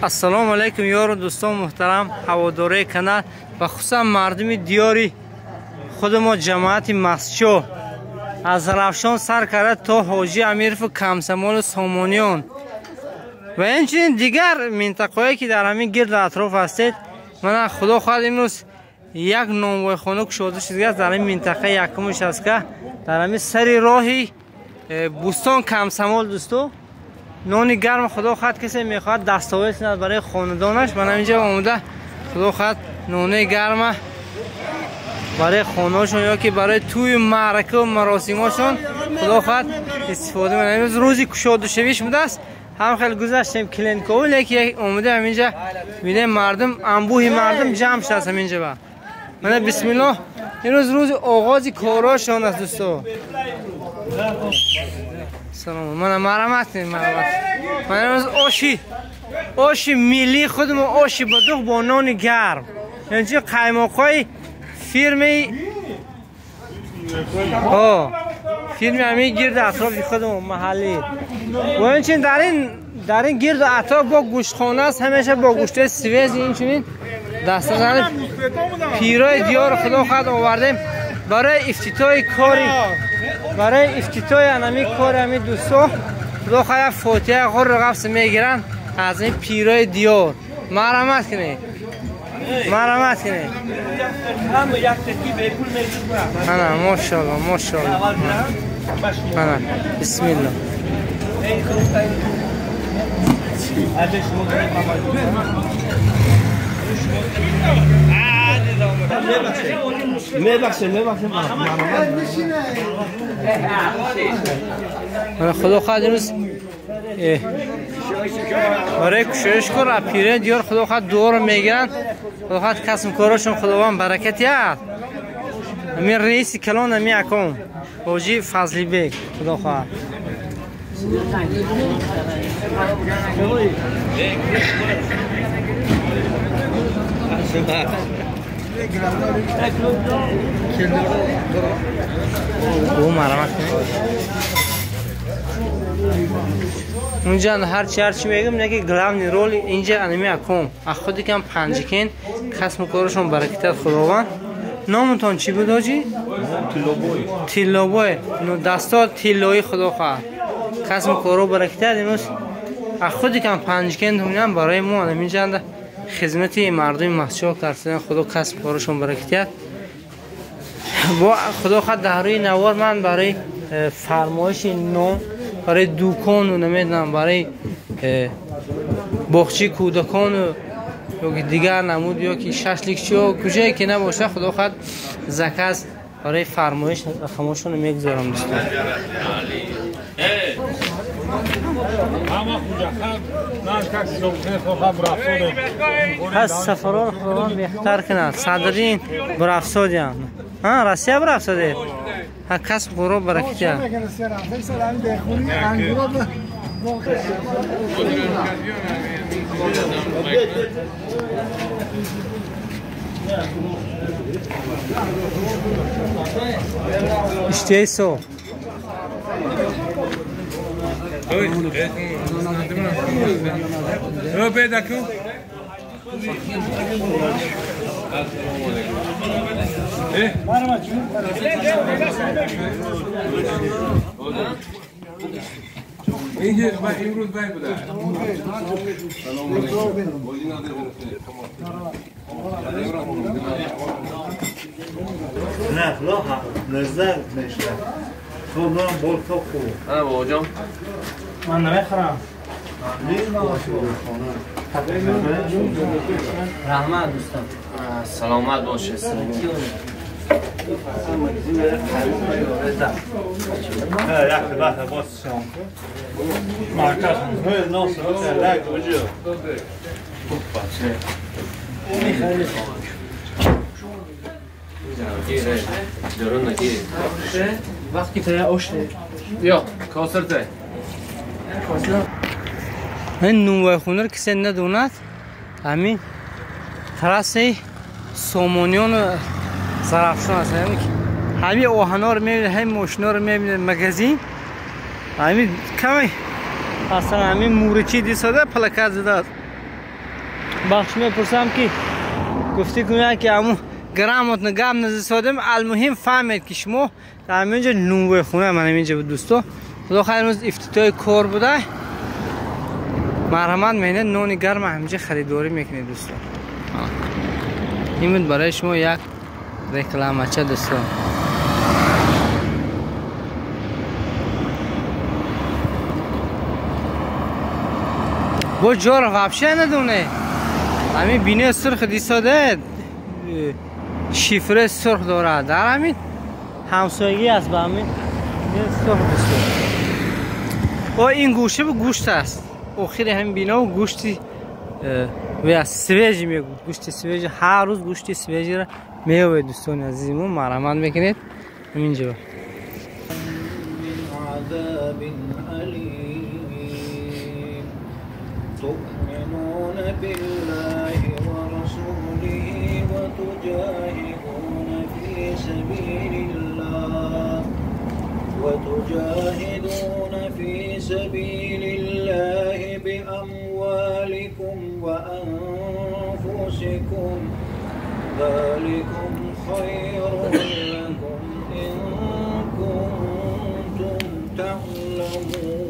Ассалому алайкум ёру дӯстон муҳтарам, ҳаводораи канал ва хусусан мардуми диёри худи мо ҷамоати Мастчоҳ аз Равшон сар карда то Ҳоҷи Амирову Комсомолу Сомониён ва инчунин дигар минтақаҳое ки дар ҳамин гирду атроф ҳастед. Мана худо хоҳад имрӯз як нонвойхона кушода шудааст дар ин минтақаи якумаш аст ка дар ҳамин сари роҳи Бӯстон Комсомол. Дӯсто, нони гарм худо хоҳад касе мехоҳад дастовез кунад барои хонадонаш, мана инҷа омода худо хоҳад нони гарма барои хонаҳошон ё ки барои тӯю маъракаву маросимҳошон худо хоҳад истифода мекунад. Имрӯз рӯзи кушодашавиш будааст, ҳам хеле гузаштем Кленково, лекин омода ҳаминҷа бинем мардум, анбӯҳи мардум ҷамъ шудааст ҳаминҷа. Ба мана бисмиллоҳ, имрӯз рӯзи оғози корҳошон аст дӯсто. Салом, мана марҳамат кунед, марҳамат. Мана имрӯз оши миллии худамон, оши бадуғ бо нони гарм, инчи қаймоқҳои фирмаи фирми ҳамин гирду атрофи худамон маҳаллӣ ва инчунин дар ин гирду атроф бо гӯштхона аст, ҳамеша бо гӯштҳои свежий. Инчунин дастазани пирои диёри худо хоҳад овардем барои ифтитоҳи кори, барои ифтитоҳи анами кори ҳамин дӯсто. Худо хоҳад фотиҳаи ғурру ғафс мегиранд аз ин пирои диёр. Марҳамат кунед, марҳамат кунед. Ана мошалло, мошалло. Ана бисмилло. Худо хоҳад имрӯз барои кушоиш кор аз пирои диёр худо хоҳад дуоро мегиранд. Худо хоҳад касбу корашон худованд баракат диҳад. Ҳамин раиси калон ҳамин аком Ҳоҷи Фазлибек худо хоҳад. Марҳамат кунед. Унҷа ҳарчи мегӯм, неки главный роль инҷа анами аком аз худи кам Панҷикен касбу корашон баракатият худованд. Номатон чӣ буд ҳоҷӣ? Тиллобой. Дастор тиллоӣ худо хоҳад касбу коро баракатият. Имрӯз аз худи кам Панҷикен ҳунам барои мо анаминҷанда хизмати мардуми Мастчоҳ кардан, худо касбу корашон баракатият. Бо худо хоҳад дар рӯи навор ман барои фармоиши нон барои дукону намедонам барои боғчаи кӯдакону ё ки дигар намуд ё ки шашликчиё куҷое ки набошад, худо хоҳад заказ барои фармоиш рақамошонро мегузорам дӯстон. Пас сафарҳоро худованд беҳтар кунад. Садриддин Бурафсодиям. Россия Бурафсодед? Касб қурро баракатия. Иштиҳои соф. من نمیخورم. رحمت دوستان. سلامت باشه. وقتی که آشته یا کاسرته این نونوایخونه رو کسی ندوند، همین ترس سومونیون زرافشان است. همین آهنا رو میبینه، همین ماشینا رو میبینه، مگزین همین کمی اصلا همین مورچی دی ساده پلکت زده است. бахш мепурсам ки гуфти кунед ки ҳамун грамотно гап назисодем. Алмуҳим фаҳмед ки шумо дар ҳаминҷо нунвойхона ман ҳаминҷо буд дӯсто. Худо хайр имрӯз ифтитоҳи кор буда. Марҳамат меҳнат нони гарм ҳаминҷо харидорӣ мекунед дӯсто. Ин буд барои шумо як рекламача дӯсто. Бо ҷоро вообще надоне. Ҳамин бинои сурх дисоде шифре сурх дорад. Дар ҳамин ҳамсоягӣ аст ба ҳамин бинои сурх дӯсто. О ин гӯша гӯшт аст. Охири ҳамин бино гӯшти свежий мегӯ. Гӯшти свежий ҳар рӯз гӯшти свежий ро меёбед дӯстони азизи мо. Марҳамат мекунед ҳаминҷо. تؤمنون بالله ورسوله وتجاهدون في سبيل الله وتجاهدون في سبيل الله بأموالكم وأنفسكم ذلكم خير لكم إن كنتم تعلمون.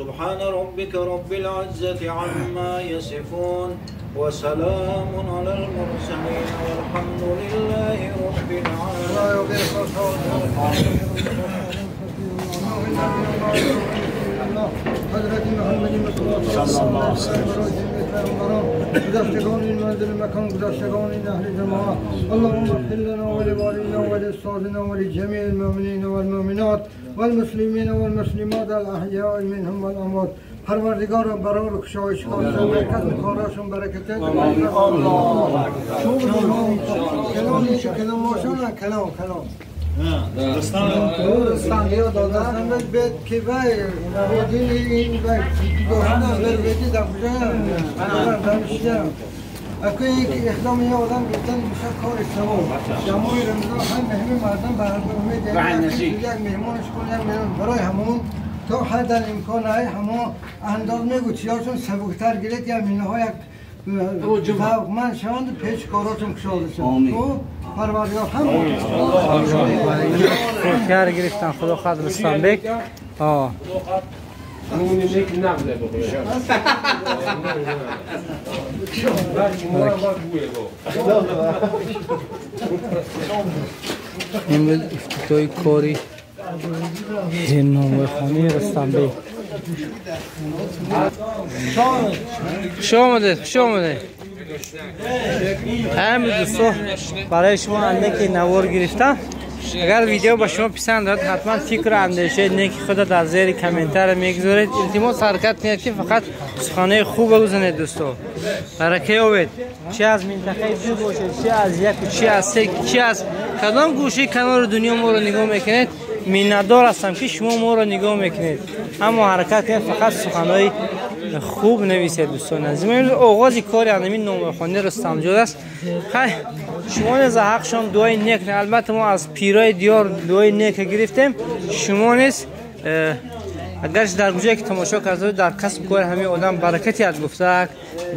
سبحان ربك رب العزة عما يصفون وسلام على المرسلين والحمد لله رب العالمين. حضرت محمد صلی الله علیه و گذشتگان این منزل مکان گذشتگان این اهل جماعت اللهم اغفر لنا ولوالدينا ولاستاذنا ولجميع المؤمنين والمؤمنات والمسلمين والمسلمات الاحیاء منهم والاموات. پروردگار برای کشایش کارشون برکت کاراشون برکت الله کلام کلام کلام کلام دستان یا دادن به که وای این داشتن بر بدی در کجا من اگه یک اقدام یه آدم گفتن میشه کار ثواب جماع رمضان هم مهم مردم برنامه یک مهمانش کنه برای همون تا حد امکان های همون انداز میگو چیاشون سبکتر گرفت یا اینها یک من شوند پیش کاراتون کشاده شد. پروردگار هم کار گرفتن خدا خد رستم بک. این بود افتتاح کاری نانوایخانه رستم بک. خوش آمدید، خوش آمدید. همین دوستان برای شما اندکی نوار گرفتم. اگر ویدیو با شما پسند داد حتما فکر و اندیشه نیک خود در زیر کامنتار میگذارید. التماس حرکت کنید که فقط سخنه خوب بزنید دوستان. برکه یابید. چه از منطقه دو باشه، چه از یک و چه از سه، چه از کدام گوشه کنار دنیا ما رو نگاه میکنید. منتدار هستم که شما ما رو نگاه میکنید. اما حرکت کنید فقط سخنهای خوب نویسید دوستان عزیز. امروز آغاز کار همین نانوایخانه رستمجان است. خیر شما نیز حقشان دعای نیک. البته ما از پیرای دیار دعای نیک گرفتیم. شما نیز اگر در جایی که تماشا کرده در کسب کار همین آدم برکتی از گفته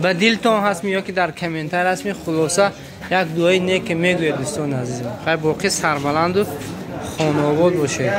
به دلتان هست یا که در کامنتار هست، خلاصه یک دعای نیک میگوید دوستان عزیز. خیر باقی سربلند و خانواد باشید.